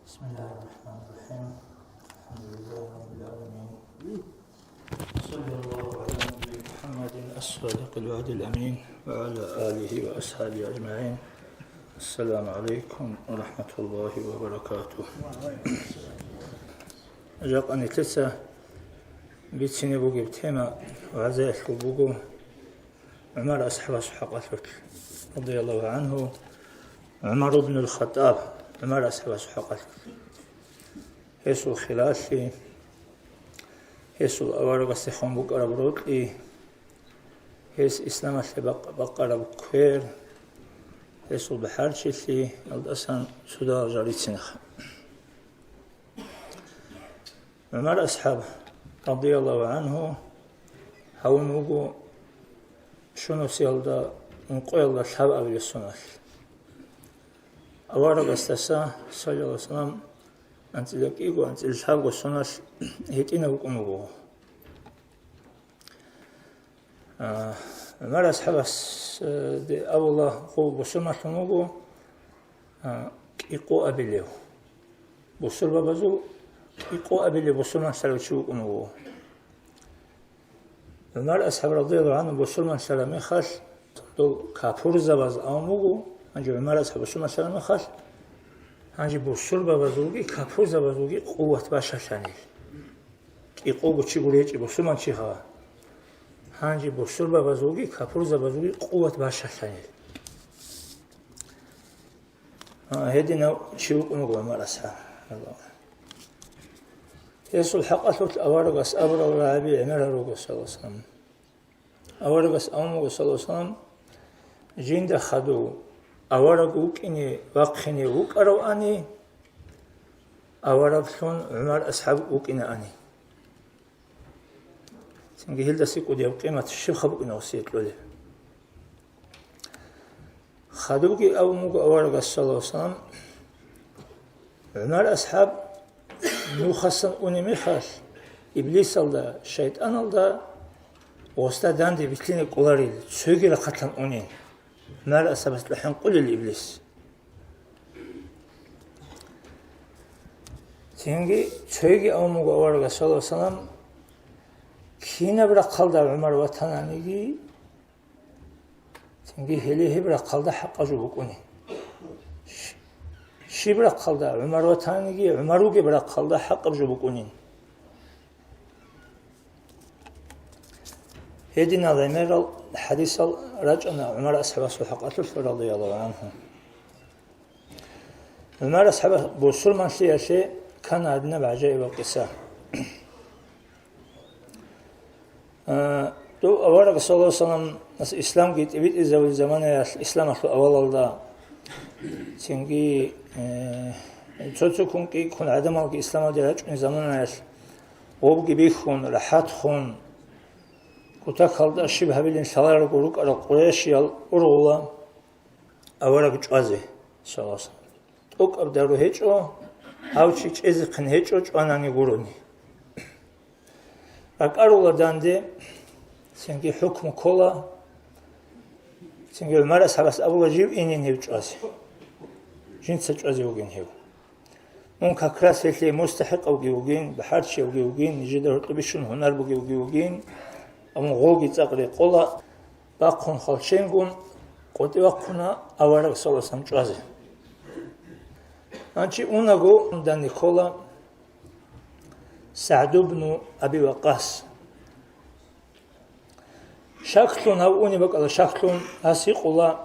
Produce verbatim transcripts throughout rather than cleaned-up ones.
بسم الله الرحمن الرحيم. الحمد لله رب العالمين. صلى الله على نبينا محمد الصادق الوعد الأمين وعلى آله وأصحابه أجمعين. السلام عليكم ورحمة الله وبركاته. Жакъа нилъеца бицине бугеб тема вагӀзаялъул буго ГӀумар асхӀабасул хӀакъалъулъ, радияллагьу гӀангьу, ГӀумар ибнул Хаттаб, ГӀумар асхӀабасул хӀакъалъулъ. Гьесул хиралъи, гьесул аварагасдехун букӀараб рокьи, гьес исламалъе бакъ-, бакъараб квер, гьесул бахӀарчилъи, гьелдасан цо-, дагьал жал рицинеха. ГӀумар асхӀаб, радияллагьу гӀангьу, гьавун вуго щунусиялда ункъоялда лъабабилеб соналъ. Аварагасдаса, саллаллагьу гӀалайгьи вассалам, анцӀила кӀиго, анцӀила лъабго соналъ гьитӀинав вукӀун вуго. А, ГӀумар асхӀабас, э, де абула, гъов бусурманлъун вуго, а, кӀикъоабилев. Бусурбабазул кӀикъоабилев бусурманлъарав чи вукӀун вуго. ГӀумар асхӀаб, радияллагьу гӀангьу, бусурманлъараб мехалъ, дол капурзабаз авун буго, гьанже ГӀумар асхӀаб бусурманлъараб мехалъ, гьанже бусурбабазулги капурзабазулги къуват бащалъанил. КӀикъого чи гуречӀеб бусурманчи гьав. Гьанже бусурбабазулги капурзабазулги къуват бащалъанил. А, гьединав чи вукӀун вуго ГӀумар асхӀаб. Гьесул хӀакъалъулъ аварагас абурал рагӀаби гӀемерал руго, саллаллагьу гӀалайгьи вассалам. Аварагас абун буго, саллаллагьу гӀалайгьи вассалам, жинда хадув авараг вукӀине вахъине вукӀаравани, авараглъун ГӀумар асхӀаб вукӀинаани. Цинги гьелдаса кӀудияб къимат щибха букӀина гъосие кьолеб? Хадубги абун буго аварагас, саллаллагьу гӀалайгьи вассалам, ГӀумар асхӀаб нухасан унеб мехалъ, иблисалда, шайтӀаналда гъосда данде билълъине кӀоларел, цоги рахъалъан унин. ГӀумар асхӀабасда хӀинкъулел иблис. Цинги цоги абун буго аварагас, саллаллагьу гӀалайгьи вассалам, кинаб рахъалда ГӀумар ватананиги, цинги гьеле гьеб рахъалда хӀакъаб жо букӀунин. Щ-, щиб рахъалда ГӀумар ватаниги, ГӀумар вугеб рахъалда хӀакъаб жо букӀунин. Гьединал гӀемерал хӀадисал рачӀана ГӀумар асхӀабасул хӀакъалъулъ, радияллагьу гӀангьу. ГӀумар асхӀабас бусурманлъиялъе ккана гьадинаб гӀажаибаб къиса. А, дов авараг, саллаллагьу гӀалайгьи вассалам, исламги тӀибитӀизабулеб заманаялъ, исламалъул авалалда, цинги, э, цо-цоккун кӀи-кӀун гӀадамалги исламалде рачӀунеб заманаялъ, гъобги бихьун, рахӀат хун, кутакалда щиб гьабилин лъаларого рукӀарал къурайшиял ургъула авараг чӀвазе, саллаллагьу гӀалайгьи вассалам. ТӀокӀаб дару гьечӀо, гьав чи чӀезехъин гьечӀо чӀванани гурони. РакӀарула данде, цинги хӀукму ккола, цинги ГӀумар асхӀабас абула жив инин гьев чӀвазе. Жинца чӀвазе вугин гьев. Мун как раз гьелъие мустахӀикъавги вугин, бахӀарчиявги вугин, нижеда гьоркьоб бищун гьунар бугевги вугин, амма гъоги цӀакъ рекъола, бахъун хвалченгун, къотӀи вахъуна авараг, саллаллагьу гӀалайгьи вассалам, чӀвазе. Гьанчи унаго данде ккола СагӀд ибну Аби Ваккас. Щаклъун гьав унеб бакӀалда, щаклъун гьас гьикъула,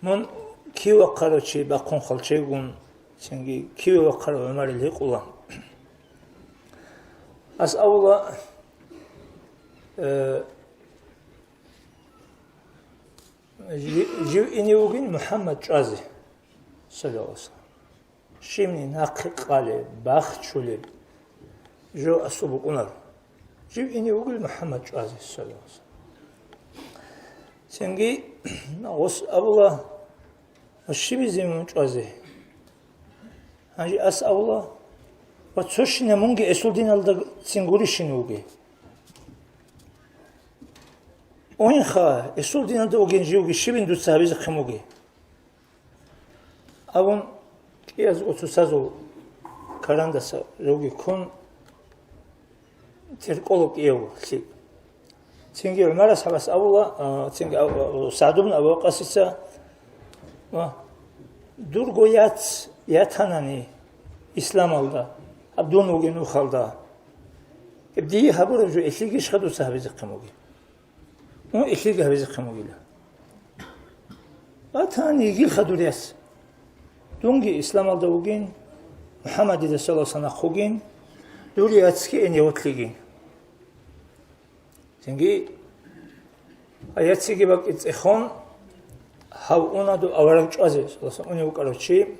мун кив вахъарав чи бахъун хвалчегун, цинги киве вахъарав ГӀумарил гьикъула. Гьас абула, э, жи-, жив ине вугин МухӀаммад чӀвазе, саллаллагьу гӀалайгьи вассалам. Щибни нахъе къалеб, бахчулеб жо асул букӀунаро. Жив ине вугил МухӀаммад чӀвазе, саллаллагьу гӀалайгьи вассалам. Цинги гъос абула, ва щибизе мун чӀвазе? Гьанже ас абула, ва цо щинаб мунги эсул диналда цин гурищин вуги. Ойнха, эсул диналда вугин живги, щибин дуца гьабизехъин вуги? Абун, Кияз оцусазул карандаса жоги ккун, теркӀоло кӀияв лъикӀ. Цинги ГӀумар асхӀабас абула, а, цинги а, а, СагӀд ибн Аби Ваккасица, а, дурго яц ятанани исламалда, гьаб дун вугин нухалда, гьеб дие гьабураб жо илъигищха дуца гьабизехъин бугеб? Мун илъиги гьабизехъин бугила. Ватан йигилха дур яц. Дунги исламалда вугин, МухӀаммадида саллаллаху алейхи ва саллям нахъ вугин, дур яцги эне вотлъигин. Цинги аяциги бакӀи цӀехон, гьав уна дов авараг чӀвазе, саллаллаху алейхи ва саллям, унев вукӀарав чи,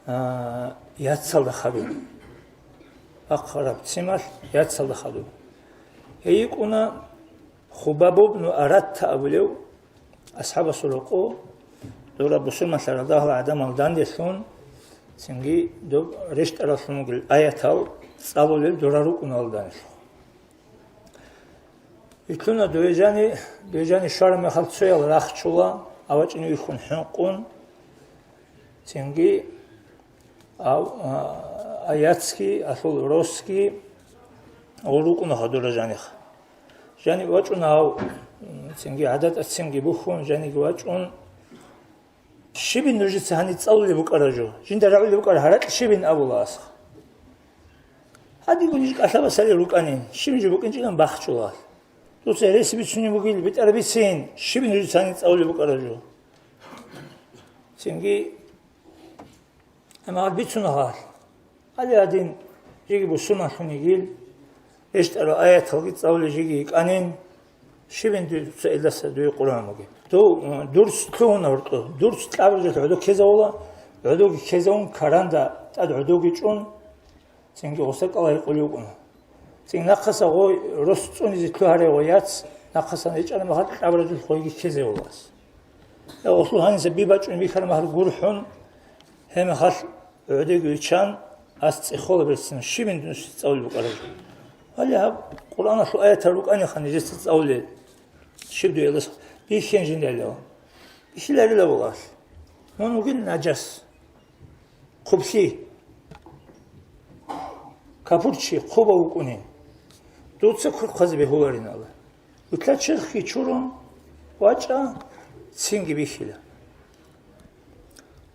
а, яцалда хадув. Ахъараб цималъ яцалда хадув. Гьей йикӀуна Хубаб ибн Аратта абулев асхӀабасул рокъов, дора бусурманлъаралда гьал гӀадамал данделъун, цинги доб рещтӀаралъун вугел аятал цӀалулел дора рукӀуналда данделъун. Итлъуна дуе жани, дуе жани щвараб мехалъ цоял рахчула, авачӀин вихьун хӀинкъун, цинги ав-, а, аяцги, алъул росги гъур рукӀуна гьадура жанихъ. Жани вачӀуна гьав, м, цинги гӀадатӀа цинги бухьун, жаниги вачӀун, Щибин нужеца гьаниб цӀалулеб букӀараб жо? Жинда рагӀулеб букӀараб гьаракь щибин абула асха. Гьадинго ниж кӀалъа-басали рукӀанин, щибин жо букӀинчӀилан бахчула. Дуца гьереси бицунеб бугил, битӀараб бицин, щибин нужеца гьаниб цӀалулеб букӀараб жо? Цинги, амма гьаб бицуна гьалъ. Гьале гьадин, жеги бусурманлъун йигил, рещтӀарал аяталги цӀалулел жеги йикӀанин, щибин дуца илдаса дуе Къуран бугеб? Дов, э, дурс лъугьуна гьоркьо, дурс кьабуралъ гӀодов ккезавула, гӀодовги ккезавун, каранда тӀад гӀодовги чӀун, цинги гъоса кӀала гьекъулев вукӀуна. Цин нахъаса гъой рос цӀунизе лъугьарай гъой яц, нахъасан речӀараб мехалъ кьабуралъ гъойги ккезавулас. Я, гъолъул гьаниса би бачӀун бихьараб мехалъ гурхӀун, гьеб мехалъ гӀодовги виччан, ас цӀехола берцин, щибин дун цӀалулеб букӀараб жо? Гьале гьаб Къуръаналъул аятал рукӀаниха нижеца цӀалулел, щиб дуе илдас бихьин жиндайилан? Бихьиларила вугьалъ. Мун вугин нажас, хъублъи, капурчи, хъуба вукӀунин. Дуца кур хъвазе бегьуларин Аллагь. Вилълъа черхги чурун вачӀа, цинги бихьила.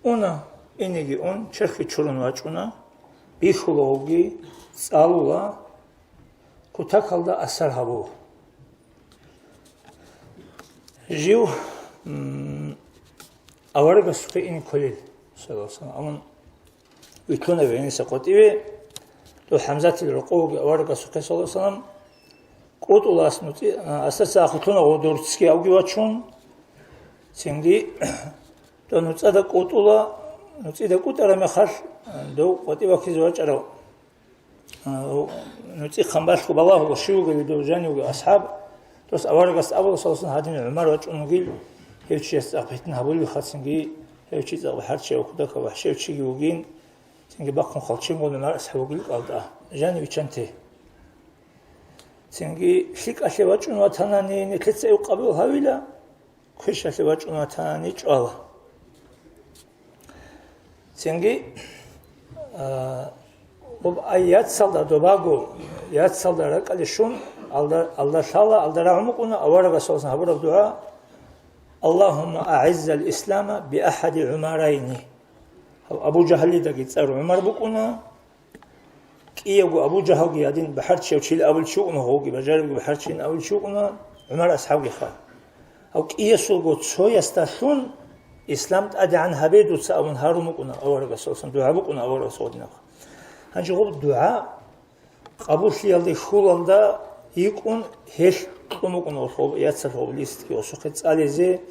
Уна, инеги ун, черхги чурун вачӀуна, бихьула гьавги, цӀалула, кутакалда асар гьабула. Жив, м, аварагасухъе ин кколел, саллаллаху алейхи ва саллям. Амма вилълъуна гьениса къватӀиве, дов ХӀамзатил рокъовги аварагасухъе, саллаллаху алейхи ва саллям, кӀутӀула ас нуцӀи-, а, асаца ахъулъуна гъодор ццги авги вачун, цинги дов нуцӀада кӀутӀула, нуцӀида кӀутӀараб мехалъ, дов къватӀив вахъизе вачӀарав А, нуцӀихъан балъго балагьула, щив вугев дов жанивги асхӀаб. Дос аварагас абула, саллаллаху алейхи ва саллям, гьадин ГӀумар вачӀун вугил, гьев чияс цӀакъ питна гьабулеб хацинги, гьев чи цӀакъ бахӀарчияв кудака вахӀшияв чиги вугин, цинги бахъун хъалчингун ГӀумар асхӀаб вугил кӀалтӀа, жанив виччанте. Цинги лъикӀалъе вачӀун ватанани, нилъеца гьев къабул гьавила. Квешалъе вачӀун ватани чӀвала. Цинги, а, об-, ай яцалда добаго, яцалда ракӀалде щун, алда, алда лъала, алда рагӀун букӀуна аварагасуласан гьабураб дугӀа: «Аллагьумма агӀиззал ислама би ахӀади ГӀумарайни». Гьав Абу Жагьлидаги цӀар ГӀумар букӀуна, КӀиявго Абу Жагьалги гьадин бахӀарчияв чил абулев чи вукӀуна, гъовги бажаревги бахӀарчиян абулев чи вукӀуна, ГӀумар асхӀабгиха. Гьав кӀиясулго цоясдалъун ислам тӀадегӀан гьабе дуца абун гьарун букӀуна аварагасуласан, дугӀа букӀуна аварагас гъодинабха. Гьанже гъоб дугӀа къабуллъиялде хьулалда йикӀун гьелъ кьун букӀуна гъоб яцалъ гъоб листги гъосухъе цӀализе,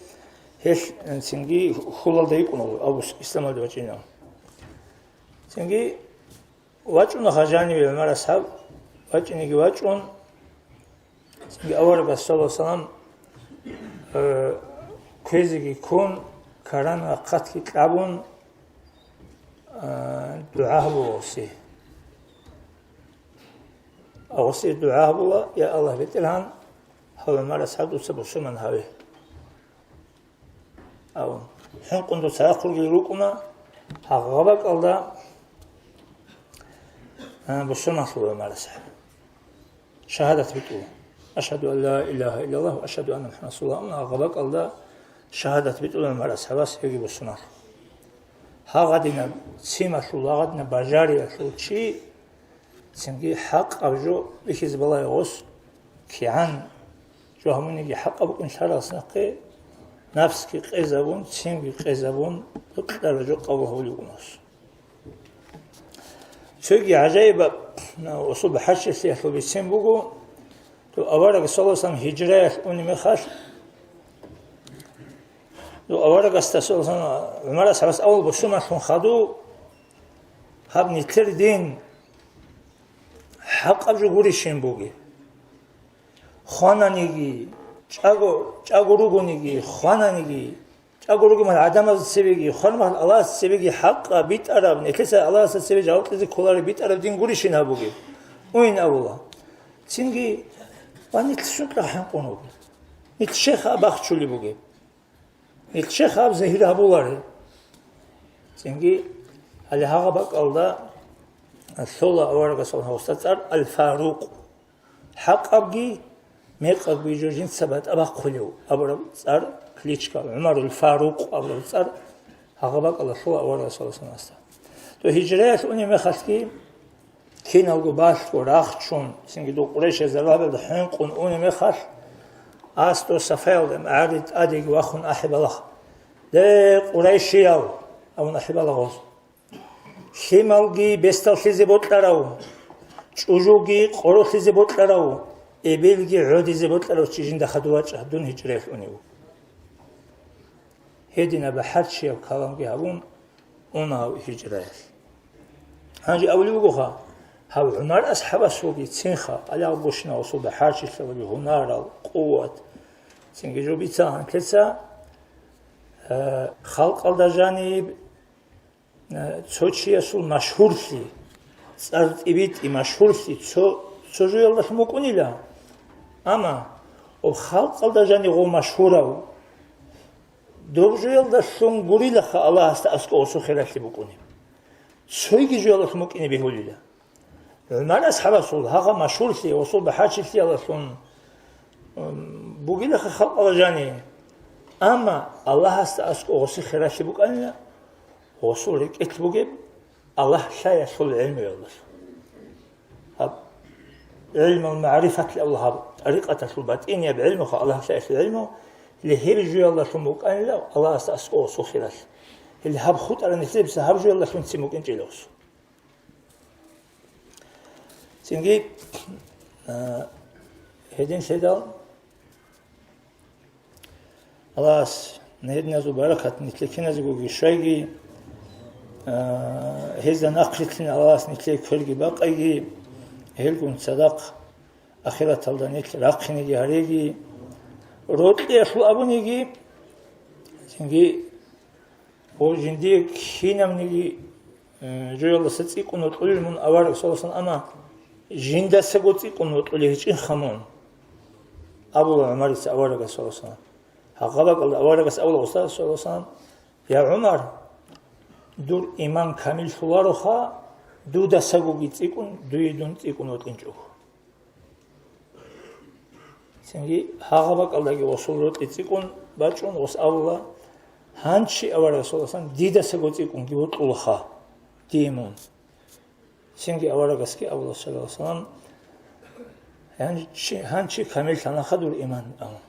гьелъ, э, цинги хьулалда йикӀуна гъоб абу исламалде вачӀинав. Цинги ВачӀуна гьажаниве ГӀумар асхӀаб, вачӀинеги вачӀун, цинги аварагас, саллаллаху алейхи ва саллям, э, квезеги ккун, каран рахъатги кьабун, э, дугӀа гьабула гъосе. Гъосе дугӀа гьабула: «Я Аллагь, БетӀергьан, гьав ГӀумар асхӀаб дуца бусурман гьаве», — абун. ХӀинкъун дуца рахъурги рукӀуна, гьагъа бакӀалда, а, бусурманлъула ГӀумар асхӀаб. Шагьадат битӀула. Ашгьаду ан ла илагьа иллаллагь ва ашгьаду анна МухӀаммадан расулуллагь абун гьагъа бакӀалда шагьадат битӀула ГӀумар асхӀабас, гьевги бусурманлъула. Гьагъадинаб цималъул, гьагъадинаб бажариялъул чи цинги хӀакъаб жо бихьизе балагье гъос, кигӀан жо гьабуниги хӀакъаб букӀин лъаралас нахъе, нафсги къезабун, цинги къезабун, бокьараб жо къабул гьабулев вугин гъос. Цоги гӀажаибаб, а, усул бахӀарчилъиялъул бицен буго, то авараг саллаллагьу гӀалайгьи ва саллам гьижраялъ унеб мехалъ, то аварагасда саллаллагьу гӀалайгьи ва саллам ГӀумар асхӀабас авал бусурманлъун хадув, гьаб нилъер дин хӀакъаб жо гурищин бугеб. Хвананиги, чӀаго, чӀаго ругониги, хвананиги, чӀаго ругеб мехалъ гӀадамазда цебеги, хвараб мехалъ Аллагьасда цебеги хӀакъаб битӀараб, нилъеца Аллагьасда цебе жаваб кьезе кколареб битӀараб дин гурищин гьабугеб? Уйин абула. Цинги, ва нилъ сунтӀа хӀинкъун вугеб? Нилъ щайха бахчулеб бугеб? Нилъ щайха гьаб загьир гьабулареб? Цинги, гьале гьагъа бакӀалда лъола аварагасул гьавсда цӀар Ал-Фарукъ. ХӀакъабги, мекъабги жо жинца батӀа бахъулев абураб цӀар, кличка, ГӀумарул Фарукъ абураб цӀар гьагъа бакӀалда лъола аварагасул гьавсда. То гьижраялъ унеб мехалъги, киналго балъго рахчун, цинги дов Къурайшиязда рагьабилда хӀинкъун унеб мехалъ, асдо Сафаялда гӀари тӀадеги вахун ахӀи балагь: «Де, къурайшиял!» – абун ахӀи балагь гъоз. Лъималги бесдаллъизе бокьарав, чӀужуги къоролъизе бокьарав, эбелги гӀодизе бокьарав чи жинда хадув вачӀа, дун гьижраялъ унев. Гьединаб бахӀарчияб каламги гьабун, уна гьав гьижраялъ. Гьанже абулеб бугоха, гьав ГӀумар асхӀабасулги цинха, къалягъ гущинав асул бахӀарчилъаби, гьунарал, къуват, цинги жо бица гьанкеца, э, халкъалда жаниб, э, цо чиясул машгьурлъи, цӀар тӀибитӀи машгьурлъи цо, цо жоялдалъун букӀунила. Амма гьеб халкъалда жаниб гъов машгьурав, доб жоялдалъун гурилаха Аллагьасда аскӀов гъосул хиралъи букӀунеб. Цойги жоялдалъун букӀине бегьулила. ГӀумар асхӀабасул гьагъа машгьурлъи, гъосул бахӀарчилъиялдалъун, м, бугилаха халкъалда жаниб. Амма Аллагьасда аскӀов гъосул хиралъи букӀанила, гъосул рекӀелъ бугеб Аллагь лъаялъул гӀелмуялдалъун. Гьаб гӀилмул магӀрифат абула гьаб, тӀарикъаталъул батӀинияб гӀилмуха, Аллагь лъаялъул гӀилму, гьеб жоялдалъун букӀанила Аллагьасда аскӀов гъосул хиралъи. Гьеле гьаб хутӀараб нилъеца гьаб жоялдалъунцин букӀинчӀила гъос. Цинги, а, гьединлъидал Аллагьас гьединазул баракат нилъее киназегоги щвайги, а, гьезда нахърилълъин Аллагьас нилъее кверги бакъайги, гьелгун цадахъ ахираталда нилъ рахъинеги гьареги, рокьиялъул абуниги, цинги Ва жиндие кинабниги, э, жоялдаса цӀикӀкӀун вокьулел мун авараг, саллаллагьу гӀалайгьи ва саллам, амма жиндасаго цӀикӀкӀун вокьулей гьечӀинха мун, абула ГӀумарица аварагас, саллаллагьу гӀалайгьи ва саллам. Гьагъа бакӀалда аварагас абула гъосда, саллаллагьу гӀалайгьи ва саллам: «Я ГӀумар, дур иман камиллъулароха, дудасагоги цӀикӀкӀун, дуе дун цӀикӀкӀун вокьинчӀого». Цинги гьагъа бакӀалдаги гъосул рокьи цӀикӀкӀун бачӀун, гъос абула: «Гьанчи, авараг, саллаллагьу гӀалайгьи ва саллам, дидасаго цӀикӀкӀунги вокьулаха дие мун». Цинги аварагасги абула, саллаллагьу гӀалайгьи ва саллам: «Гьанчи, гьанчи камиллъанаха дур иман», – абун.